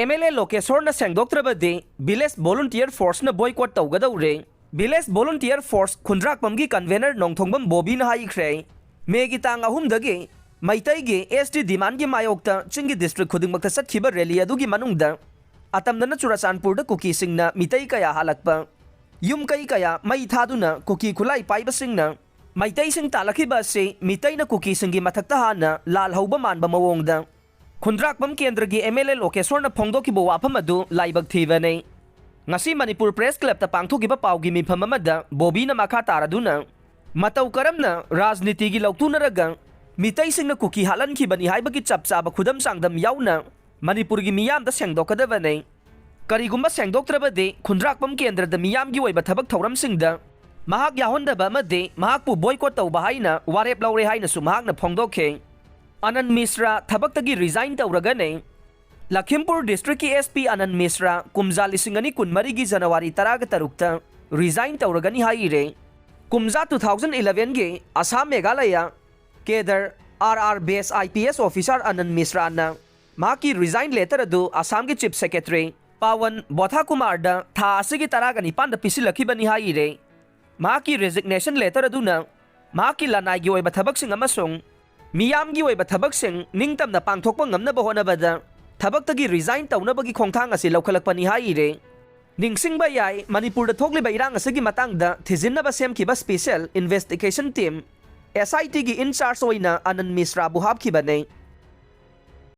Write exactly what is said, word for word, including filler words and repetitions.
M L A ꯂꯣꯀꯦꯁꯣꯔꯅ ꯁꯦꯡꯗꯣꯛꯇ꯭ꯔꯕꯗꯤ Village Volunteer Forceꯅ boycott ꯇꯧꯒꯗꯧꯔꯦ꯫ Village Volunteer Force ꯈꯨꯟꯗ꯭ꯔꯥꯛꯄꯝꯒꯤ convener ꯅꯣꯡꯊꯣꯡꯕꯝ ꯕꯣꯕꯤꯅ ꯍꯥꯏꯈ꯭ꯔꯦ꯫ ꯃꯦꯒꯤ ꯇꯥꯡ ꯑꯍꯨꯝꯗꯒꯤ ꯃꯩꯇꯩꯒꯤ S T demandꯒꯤ ꯃꯥꯌꯣꯛꯇ ꯆꯤꯡꯒꯤ district ꯈꯨꯗꯤꯡꯃꯛꯇ ꯆꯠꯈꯤꯕ rally ꯑꯗꯨꯒꯤ ꯃꯅꯨꯡꯗ ꯑꯇꯝꯅꯅ ꯆꯨꯔꯆꯥꯟꯄꯨꯔꯗ ꯀꯨꯀꯤꯁꯤꯡꯅ ꯃꯤꯇꯩ ꯀꯌꯥ ꯍꯥꯠꯂꯛꯄ, ꯌꯨꯝ ꯀꯩ ꯀꯌꯥ ꯃꯩ ꯊꯥꯗꯨꯅ ꯀꯨꯀꯤ ꯈꯨꯠꯂꯥꯏ ꯄꯥꯏꯕꯁꯤꯡꯅ ꯃꯩꯇꯩꯁꯤꯡ ꯇꯥꯜꯂꯛꯈꯤꯕ ꯑꯁꯤ ꯃꯤꯇꯩꯅ ꯀꯨꯀꯤꯁꯤꯡꯒꯤ ꯃꯊꯛꯇ ꯍꯥꯟꯅ ꯂꯥꯜ ꯍꯧꯕ ꯃꯥꯟꯕ ꯃꯑꯣꯡꯗ ꯈꯨꯟꯗ꯭ꯔꯥꯛꯄꯝ ꯀꯦꯟꯗ꯭ꯔꯒꯤ M L A ꯂꯣꯀꯦꯁꯣꯔꯅ ꯐꯣꯡꯗꯣꯛꯈꯤꯕ ꯋꯥꯐꯝ ꯑꯗꯨ ꯂꯥꯏꯕꯛ ꯊꯤꯕꯅꯤ꯫ ꯉꯁꯤ ꯃꯅꯤꯄꯨꯔ Press Clubꯇ ꯄꯥꯡꯊꯣꯛꯈꯤꯕ ꯄꯥꯎꯒꯤ ꯃꯤꯐꯝ ꯑꯃꯗ ꯕꯣꯕꯤꯅ ꯃꯈꯥ ꯇꯥꯔꯗꯨꯅ ꯃꯇꯧ ꯀꯔꯝꯅ ꯔꯥꯖꯅꯤꯇꯤꯒꯤ ꯂꯧꯇꯨꯅꯔꯒ ꯃꯤꯇꯩꯁꯤꯡꯅ ꯀꯨꯀꯤ ꯍꯥꯠꯍꯟꯈꯤꯕꯅꯤ ꯍꯥꯏꯕꯒꯤ ꯆꯞ ꯆꯥꯕ ꯈꯨꯗꯝ ꯆꯥꯡꯗꯝ ꯌꯥꯎꯅ ꯃꯅꯤꯄꯨꯔꯒꯤ ꯃꯤꯌꯥꯝꯗ ꯁꯦꯡꯗꯣꯛꯀꯗꯕꯅꯤ꯫ ꯀꯔꯤꯒꯨꯝꯕ ꯁꯦꯡꯗꯣꯛꯇ꯭ꯔꯕꯗꯤ ꯈꯨꯟꯗ꯭ꯔꯥꯛꯄꯝ ꯀꯦꯟꯗ꯭ꯔꯗ ꯃꯤꯌꯥꯝꯒꯤ ꯑꯣꯏꯕ ꯊꯕꯛ ꯊꯧꯔꯝꯁꯤꯡꯗ ꯃꯍꯥꯛ ꯌꯥꯎꯍꯟꯗꯕ ꯑꯃꯗꯤ ꯃꯍꯥꯛꯄꯨ boycott ꯇꯧꯕ ꯍꯥꯏꯅ ꯋꯥꯔꯦꯞ ꯂꯧꯔꯦ ꯍꯥꯏꯅꯁꯨ ꯃꯍꯥꯛꯅ ꯐꯣꯡꯗꯣꯛꯈꯤ꯫ ꯑꯅꯟ ꯃꯤꯁ꯭ꯔꯥ ꯊꯕꯛꯇꯒꯤ resign ꯇꯧꯔꯒꯅꯤ꯫ ꯂꯈꯤꯝꯄꯨꯔ districtꯀꯤ S P ꯑꯅꯟ ꯃꯤꯁ꯭ꯔꯥ ꯀꯨꯝꯖꯥ ꯂꯤꯁꯤꯡ ꯑꯅꯤ ꯀꯨꯟꯃꯔꯤꯒꯤ January ꯇꯔꯥꯒ ꯇꯔꯨꯛꯇ resign ꯇꯧꯔꯒꯅꯤ ꯍꯥꯏꯔꯦ꯫ ꯀꯨꯝꯖꯥ two thousand elevenꯒꯤ Assam Meghalaya cadre R R base I P S officer ꯑꯅꯟ ꯃꯤꯁ꯭ꯔꯥꯅ ꯃꯍꯥꯛꯀꯤ resign letter ꯑꯗꯨ ꯑꯁꯥꯝꯒꯤ Chief Secretary ꯄꯥꯋꯟ ꯕꯣꯊꯥꯀꯨꯃꯥꯔꯗ ꯊꯥ ꯑꯁꯤꯒꯤ ꯇꯔꯥꯒ ꯅꯤꯄꯥꯟꯗ ꯄꯤꯁꯤꯜꯂꯛꯈꯤꯕꯅꯤ ꯍꯥꯏꯔꯦ꯫ ꯃꯍꯥꯛꯀꯤ resignation letter ꯑꯗꯨꯅ ꯃꯍꯥꯛꯀꯤ ꯂꯅꯥꯏꯒꯤ ꯑꯣꯏꯕ ꯊꯕꯛꯁꯤꯡ ꯑꯃꯁꯨꯡ ꯃꯤꯌꯥꯝꯒꯤ ꯑꯣꯏꯕ ꯊꯕꯛꯁꯤꯡ ꯅꯤꯡꯇꯝꯅ ꯄꯥꯡꯊꯣꯛꯄ ꯉꯝꯅꯕ ꯍꯣꯠꯅꯕꯗ ꯊꯕꯛꯇꯒꯤ resign ꯇꯧꯅꯕꯒꯤ ꯈꯣꯡꯊꯥꯡ ꯑꯁꯤ ꯂꯧꯈꯠꯂꯛꯄꯅꯤ ꯍꯥꯏꯔꯦ꯫ ꯅꯤꯡꯁꯤꯡꯕ ꯌꯥꯏ, ꯃꯅꯤꯄꯨꯔꯗ ꯊꯣꯛꯂꯤꯕ ꯏꯔꯥꯡ ꯑꯁꯤꯒꯤ ꯃꯇꯥꯡꯗ ꯊꯤꯖꯤꯟꯅꯕ ꯁꯦꯝꯈꯤꯕ Special Investigation Team, S I Tꯒꯤ in charge ꯑꯣꯏꯅ ꯑꯅꯟ ꯃꯤꯁ꯭ꯔꯥꯕꯨ ꯍꯥꯞꯈꯤꯕꯅꯤ꯫